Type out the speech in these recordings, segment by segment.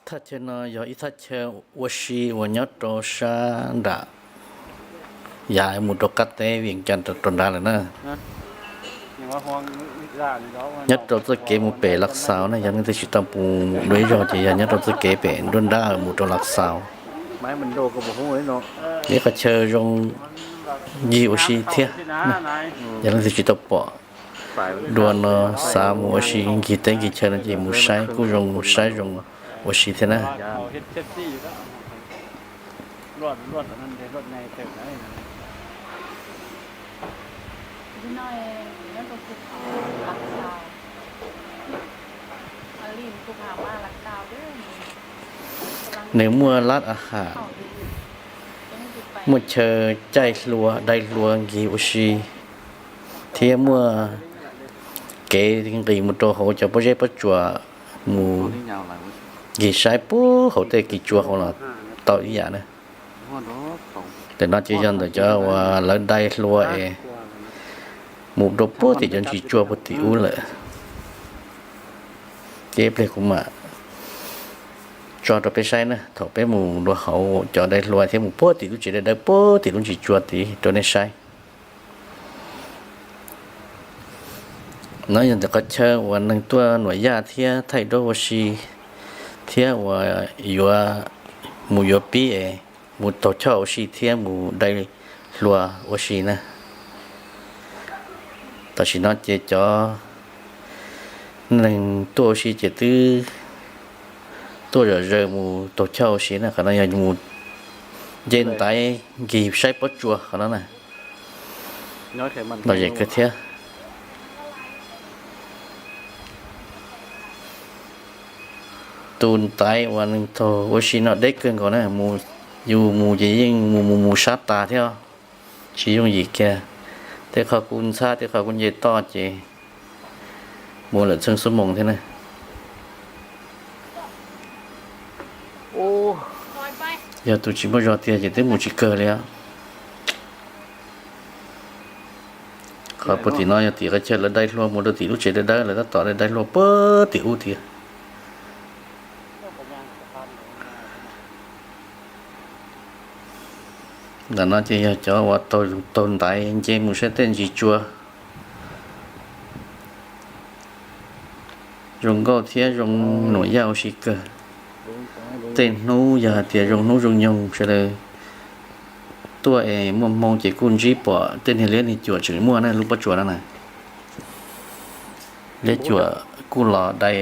Thaj chaw no yog ib thaj chaw ua si uas nyob rau sab nram, yav mus rau qab teb Vias Cas rau nrad lawm na. Nyob rau txoj kev mus pem Lav Xaus na, yog leej twg tsis tau mus dua ib zaug ces yog nyob rau txoj kev pem nruab nrab mus rau Lav Xaus. Ib qhov chaw zoo ncig ua si thiab. Yog leej twg tsis tau pom dua no, xav mus ua si ncig teb ncig chaw no ces mus saib kuj zoo, saib zoo ua si thiab na. Nws muaj lab a has, muaj chaw caij hlua, dai hlua ncig ua si, thiab muaj kev nqis mus rau hauv cov pob zeb pob tsuas mus ncig saib puag hauv tej kis tsua hauv los tau ib yam na. Ntawm no ces yog ntawm cov uas lawv dai hlua es mus rau puag tim cov ntsis tsua puag tim ub lawm. Ces ib pliag kuv mam tso rau peb saib na, thaum peb mus dua hauv cov dai hlua thiab mus puag tim lub tsev dawb dawb puag tim lub ntsis tsua tid rau nej saib. No yog ntawm qhov chaw uas neeg tuaj nuam yaj thiab thaij duab ua si, thiab uas yuav mus yuav pib es mus taug choj ua si thiab mus dai hlua ua si na. Tam sim no ces cov neeg tuaj ua si ces twb tuaj zom zaws mus taug choj ua si na. Qhov no yog mus nce ntaiv ncig saib pob tsuas qhov no na. Lom zem kawg thiab. Tus ntaiv uas neeg taug ua si no deb kawg nkaus na, yus mus ces yeej mus mus mus sab tas thiab, tsis yooj yim kiag. Tej qhov kuj ntxhab, tej qhov kuj nce toj ces mus lawm txheej xuab moos thiab na. Yog tus tsis muaj zog tiag ces twb mus tsis kawg li os. Qhov puag tim no yog tim qhov chaw lawv dai hlua mus rau tim lub tsev dawb dawb, lawv tab tom dai dai hlua puag tim ub tiag. Ntawm no ces yog cov uas taug ntaiv nce mus saib tej ntsis tsua. Zoo nkauj thiab zoo nuam yaj ua si kawg. Tej hnub yog hais tias zoo hnub zoo nyoog sawv daws tuaj es muaj hmoo ces kuj ntsib pom tej niag liab niag cuam tseem muaj na, lub pob tsuas no na. Liab cuam kuj los dai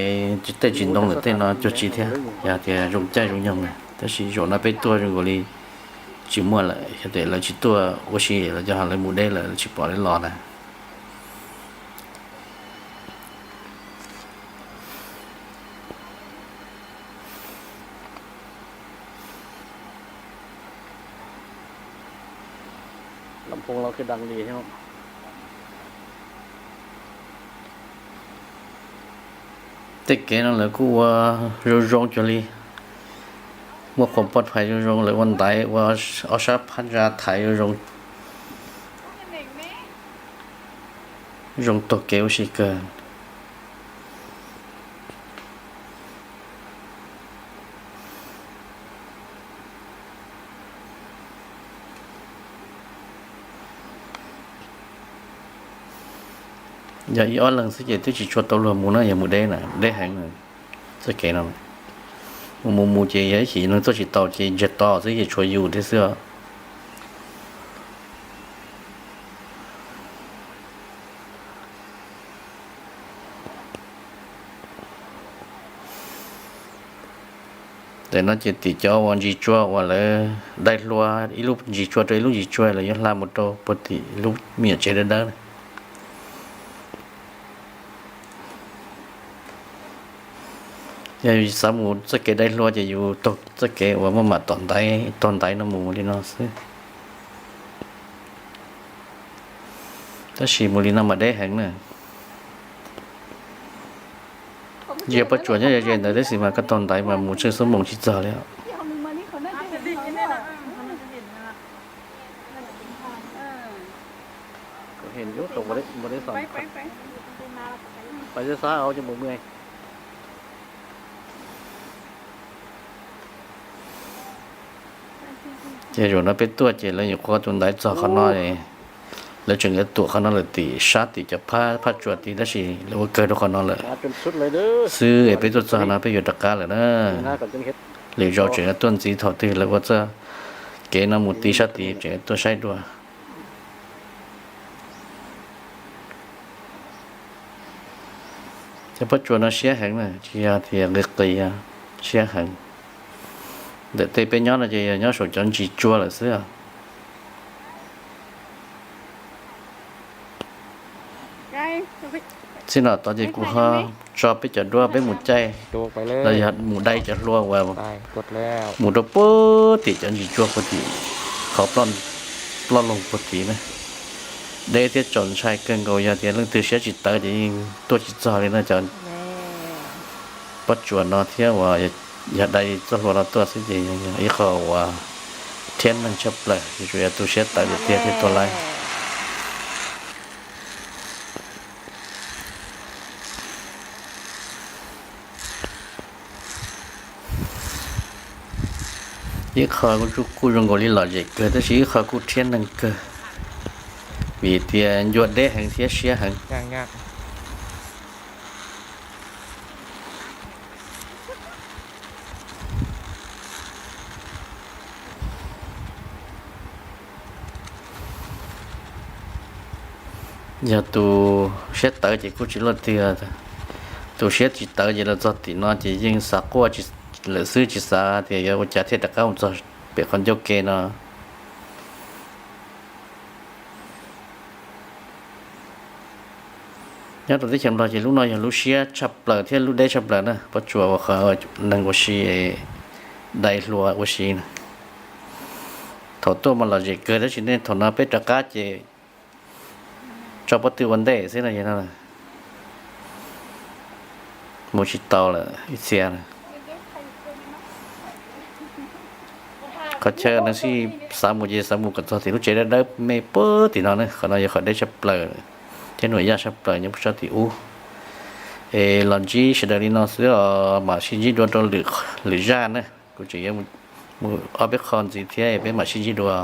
tej tsis ntoo lawm, tej no cuag tsis thiab. Yog hais tias zoo caij zoo nyoog na, tab sis zaum no peb tuaj zoo nkaus li tsis muaj lawm, yog tias lawv tsis tuaj ua si los yog lawv mus deb lawm tsis pom lawv los na. Tej kev no lawv kuj ua zoo zoo cuag li muaj qhuas poj phais zoo zoo, lawv ua ntaiv ua ob sab phab ntsa thaiv zoo zoo, zoo taug kev ua si kawg. Yog ib ob leeg xwb ces twb tsis tshua tau luag mus na, yog mus deb na, deb heev na. Txoj kev no mus mus mus ces yog ib chim neeg tuaj tsis tau ces ntsiag to xwb ces tshuav yus thiab xwb os. Ntawm no ces tim cov uas ntsis tsua uas lawv dai hlua ib lub ntsis tsua rau ib lub ntsis tsua, lawv yuav hla mus rau puag tim lub me nyuam tsev dawb dawb na. Yog xav mus txoj kev dai hlua ces yus taug txoj kev uas muaj mam tom ntaiv, taug ntaiv no mus li no xwb. Tab sis mus li no mas deb heev na. Ntsia pob tsuas nyob ze ze ntawd tab sis mas koj taug ntaiv mas mus tsheej xuab moos tsis txog li. Ces zaum no peb tuaj ces lawv nyuam qhuav tus ntaiv txog qhov no, lawv tseem yuav tuam qhov no lawm tim sab tim cov phab phab tsuas tid, tab sis lawv ua kawg rau qhov no lawm xwb es peb tuaj txog no peb yuav rov qab lawm na. Lwm zaus tseem yuav tuaj ntxiv thaum twg lawv ua txoj kev no mus ti sab tid tseem yuav tuaj saib dua. Cov pob tsuas no siab heev na, tsis yog tias qis qis, siab heev. Ntawm tej peb nyob no ces yog nyob saum cov ntsis tsua lawm xwb. Txij no tod ces kuv ho tso peb cov duab peb mus caij los yog mus dai cov hlua uas mus rau puag tim cov ntsis tsua puag tim qhov ploj loog puag tid na. Deb thiab txaus ntshai kawg nkaus, yog tias leej twg siab tsis tawv ces yeej tuaj tsis txog li na. Cov pob tsuas no thiab uas yog dai txoj hlua no tuaj xwb ces yog ib qho uas rhiab neeg tshaj plaws, yuav tsum yog tu siab tawv tiag tiag thiaj tuag laij. Ib qho kuj zoo nkaus li lom zem kawg tab sis ib qho kuj rhiab neeg kawg, vim tias ncua deb heev thiab siab heev. Yog tus siab tawv ces kuj tsis luaj twg, tus siab tsis tawv ces los txog tim no ces yeej xav quaj lawm xwb, tsis xav tias yuav ua cas thiaj rov qab mus txog pem qhov ncauj ke no. Nyob rau teb chaws Nplog ces lub no yog lub siab tshaj plaws thiab lub deb tshaj plaws na, pob tsuas uas qhov neeg ua si, dai hlua ua si na. Thaum tuaj mas lom zem kawg tab sis nej thaum no peb rov qab ces tso pob tw ua ntej xwb no, mus tsis tau lawm ib txhia. Qhov chaw no xij xav mus ces xav mus kom txog tim lub tsev dawb dawb me puag tim no na, qhov no yog qhov deb tshaj plaws thiab nuam yaj tshaj plaws nyob puag sab tim ub. Es los ntsib sawv daws li no xwb os, mam sib ntsib dua rau lwm zaj na. Kuv tseem yuav mus ob peb qho ntxiv thiab peb mam sib ntsib dua.